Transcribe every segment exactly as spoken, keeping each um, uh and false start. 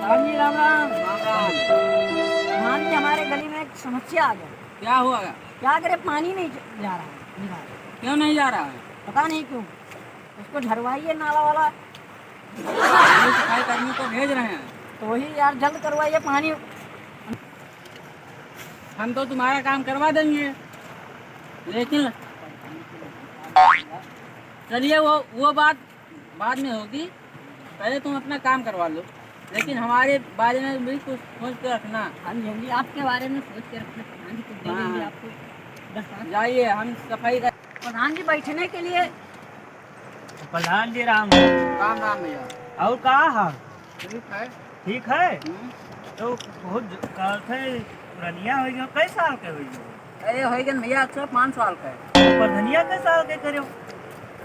हाँ जी, राम राम। राम राम। हाँ जी, हमारे गली में एक समस्या आ गई। क्या हुआ? क्या करे, पानी नहीं ज-, जा रहा है, नहीं जा रहा है। क्यों नहीं जा रहा है? पता नहीं क्यों। उसको झरवाइए नाला वाला। हम सफाई कर्मी को भेज रहे हैं। तो वही यार, जल्द करवाइए पानी। हम तो तुम्हारा काम करवा देंगे, लेकिन चलिए, वो, वो बात बाद में होगी, पहले तुम अपना काम करवा लो, लेकिन हमारे बारे में भी कुछ सोच के रखना। हाँ जी, हाँ जी, आपके बारे में सोच के रखना, प्रधान जी, कुछ दे देंगे हाँ। आपको दस पाँच। जाइए, हम सफाई कर। प्रधान जी, बैठने के लिए। प्रधान जी, राम राम। राम राम भैया। और का हाल? ठीक है। ठीक है? हम्म। तो बहुत ज-, का थे, पुरनिया हो गयो, कै साल के हो गयो? अरे, हो गए भैया, एक सौ पाँच साल के। प्रधनिया कै साल के करो?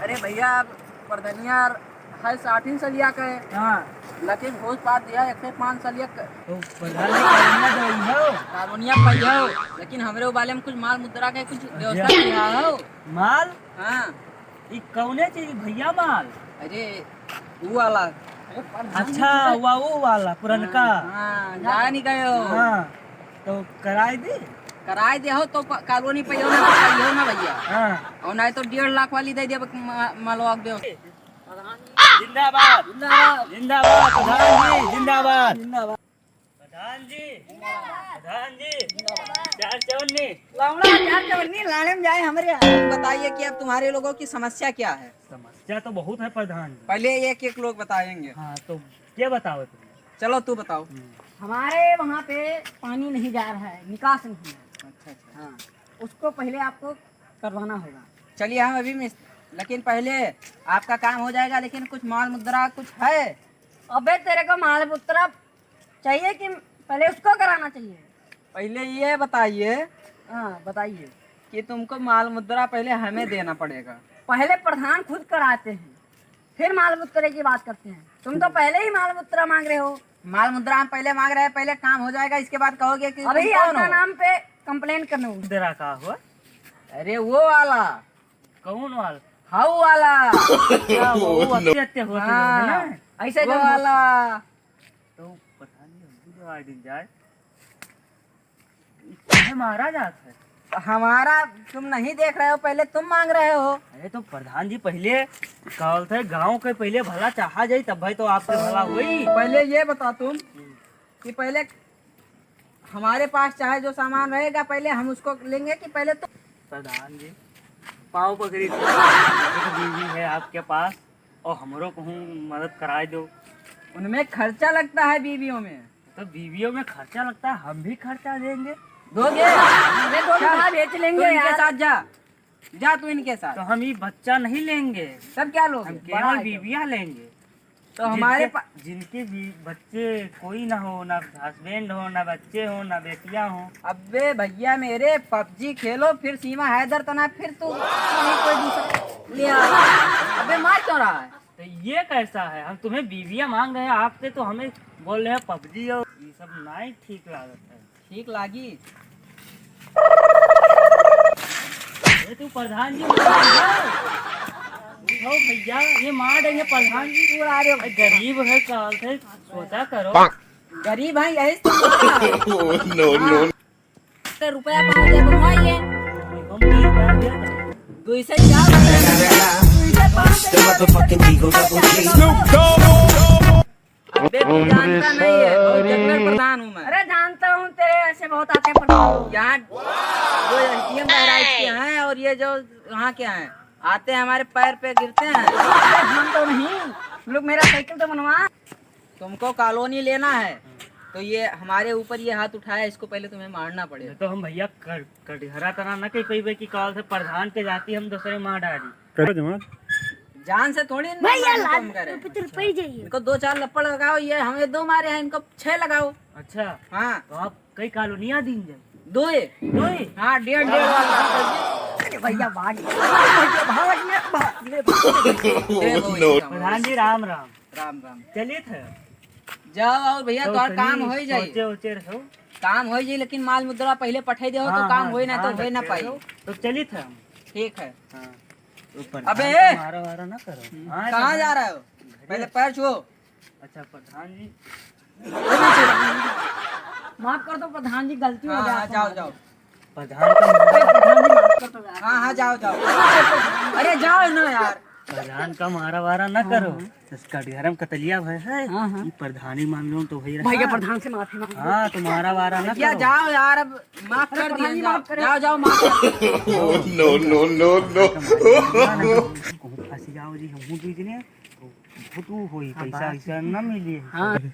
अरे भैया, अब प्रधनिया है साठ ही सलिया के। हाँ। लेकिन घूस पात दिया एक सौ पाँच सलिया के। तो प्रधान जी, कॉलोनिया तो वही हो। कॉलोनिया पाई हो, लेकिन हमरे वाले में कुछ माल मुद्रा के कुछ व्यवस्था अच्छा। किया हो। माल? हाँ। ई कौने चीज भैया माल? अरे, ऊ वाला। अरे, प्रधान जी अच्छा, पूरा वा ऊ वाला, पुरनका। हाँ, हाँ, जान ही गयो। हाँ, तो कराए दे। कराए दे हो तो प-, कॉलोनी पे हो ना, तो पाई हो ना भैया। हाँ। और नहीं तो डेढ़ लाख वाली दे दे, म-, मलवा दे। जिंदाबाद। जिंदाबाद। जिंदाबाद, प्रधान जी, जिंदाबाद। जिंदाबाद। प्रधान जी, प्रधान जी, चार चवन्नी। लावड़ा चार चवन्नी लाने में जाए हमरे यहाँ। बताइए कि अब तुम्हारे लोगों की समस्या क्या है? समस्या तो बहुत है प्रधान जी। पहले एक एक लोग बताएंगे। हाँ, तो क्या बताओ तुम? चलो, तू बताओ। हम्म। हमारे वहाँ पे पानी नहीं जा रहा है, निकास नहीं है। अच्छा, अच्छा। हाँ, उसको पहले आपको करवाना होगा। चलिए, हम अभी मिस-, लेकिन पहले आपका काम हो जाएगा, लेकिन कुछ माल मुद्रा कुछ है? अबे, तेरे को माल मुद्रा चाहिए कि पहले उसको कराना चाहिए? पहले ये बताइए। हाँ, बताइए। कि तुमको माल मुद्रा पहले हमें देना पड़ेगा। पहले प्रधान खुद कराते हैं, फिर माल मुद्रा की बात करते हैं। तुम तो पहले ही माल मुद्रा मांग रहे हो। माल मुद्रा हम पहले मांग रहे हैं, पहले काम हो जाएगा, इसके बाद कहोगे कि अभी तुम कौन आपका हो? नाम पे कंप्लेन करने होगी। मुद्रा का हो? अरे वो वाला। कौन वाला? हाउ वाला। क्या वो, वो अत्ते अत्ते होते हैं ना? हाँ, ऐसे वो जो वाला। तो पता नहीं, हमको जवाब दिन जाए। काहे मारा जात है? हमारा तुम नहीं देख रहे हो, पहले तुम मांग रहे हो। अरे तो प्रधान जी, पहले का बोलते हैं, गाँव के पहले भला चाहा जाई, तब भाई तो आपके भला होई। पहले ये बताओ तुम कि पहले हमारे पास चाहे जो सामान रहेगा, पहले हम उसको लेंगे कि पहले तुम? प्रधान जी, पाँव पकड़ी थी, एक बीवी है आपके पास, और हमरो कहूँ मदद कराए दो। उनमें खर्चा लगता है बीवियों में। तो बीवियों में खर्चा लगता है, हम भी खर्चा देंगे। दोगे? अरे, दो चल, बीघा बेच लेंगे तू इनके यार। साथ जा, जा तू इनके साथ। तो हम ये बच्चा नहीं लेंगे। तब क्या लोगे? हम बड़ा केवल है। बीवियाँ लेंगे। तो हमारे जिनके, पा- जिनके भी बच्चे कोई ना हो, ना हस्बैंड हो, ना बच्चे हो, ना बेटियाँ हो। अबे भैया मेरे, पबजी खेलो, फिर सीमा हैदर तना, फिर तू नहीं कोई दूसरा ले आ। अबे मार क्यों रहा है? तो ये कैसा है? हम तुम्हें बीवियाँ मांग रहे हैं, आपसे तो हमें बोल रहे हैं पबजी और ये सब नहीं ठीक लागत है। ठीक लागी। अरे तू प्रधान जी, उठाओ भैया, ये मार देंगे प्रधान जी। तू आ रहे हो। अरे गरीब है, का हाल है, सोचा करो। गरीब है, यही तो। Oh, no, no। तो रुपया पाँच हजार बनवाइए। दो से चार, दो से पाँच। अबे तू जानता नहीं है, बहुत जंगल प्रधान हूँ मैं। अरे जानता हूँ, तेरे ऐसे बहुत आते हैं प्रधान। यहाँ जो एसडीएम बहराइच के हैं और ये जो यहाँ के हैं, आते हैं हमारे पैर पे गिरते हैं। अरे हम तो नहीं, लोग मेरा साइकिल तो बनवा। तुमको कॉलोनी लेना है तो ये हमारे ऊपर ये हाथ उठाया, इसको पहले तुम्हें मारना पड़ेगा। नहीं तो हम भैया कर, कटघरा तना न कह पइबे कि काल से प्रधान के जाति हम दूसरे मार डाली। करो जमात। जान से थोड़ी ना भैया मारने को लाल हम करे। तो पितर पड़ जाइए। इनको दो चार लप्पड़ लगाओ, ये हमें दो मारे हैं, इनको छह लगाओ। अच्छा। हाँ। तो आप कई कॉलोनियाँ दीन जाए? दो है। दो है? हाँ, डेढ़, डेढ़ वाला। अरे भैया भाग, भैया भाग ले, भाग ले, भाग ले। Oh, no। प्रधान जी राम राम। राम राम। चलिए थे। जाओ और भैया, तो तोहार काम होई जाई। सोचे ओचे रहो। काम होई जाई, लेकिन माल मुद्रा पहले पठाई देहो, तो हाँ, काम हाँ, होई ना, हाँ, तो होई ना पाई। तो चलित है हम। ठीक है। हाँ। तो प्रधान अबे! को मारा वारा ना करो। हम्म, हाँ, कहाँ जा रहा हो? घरे। पहले पैर छुओ। अच्छा, प्रधान जी। माफ कर दो प्रधान जी, गलती हो हाँ, गया हाँ, आपसे जाओ, हमारी। जाओ। प्रधान का अरे प्रधान जी, माफ कर दो यार। हाँ, हाँ, जाओ, जाओ। अरे जाओ ना यार। प्रधान का मारा वारा ना करो। हाँ। इसका घर में कतलिया भय है। हाँ, हाँ। ये प्रधानी मान लो तो वही भैया, रहा। प्रधान से माफी मांग लो। हाँ, तो मारा वारा ना भैया, करो। जाओ यार, अब माफ अरे कर दिया, प्रधान जी, जाओ। माफ करें। जाओ, जाओ, माफ कर। No, no, no, no। कहूँ फंस जाओ जी, हम हूँ दू जने, तो बहुत वो होई, हाँ, पैसा बात वैसा ना मिली। हाँ। हम्म।